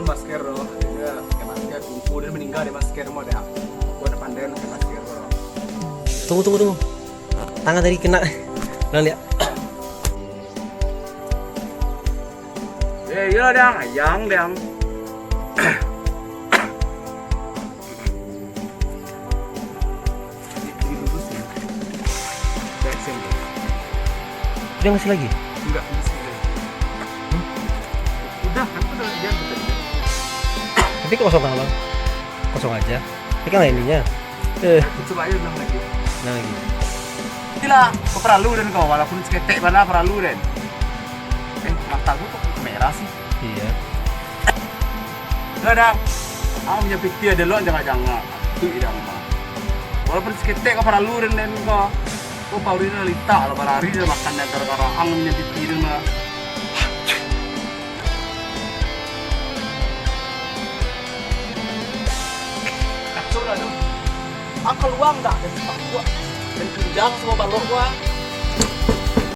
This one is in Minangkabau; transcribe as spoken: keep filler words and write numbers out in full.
Masker tu, dia pakai masker, tungku dia meninggal di masker mah dah. Aku ada pandai pakai masker tu. Tunggu, tunggu, tunggu. Tangan tadi kena. Nah, lihat. Eh, iya, Dang. Ayang, Dang. Ini lurus ya. Udah S M. Udah ngasih lagi? Enggak, masih ada. Hmm? Udah, kan udah dia tadi. Tapi kok kosong tangan, Bang? Kosong aja. Tapi kan ininya. Eh. Aku coba aja ulang lagi. Ulang lagi. Itulah, kau perlu dan kau, walaupun seketek bana perlu dan. Eh, mata gua kok merah sih? Iya. Kadang, ah, punya piti ada lo jangak-jangak. Tu idang mah. Walaupun seketek kau paralu dan den kau. Kau palu ini litak lah, barari dah makan yang gara-gara ang punya piti tu mah. Kacau lah tu. Ang kaluang dah dari tempat gua. Dan pinjam semua balok gua.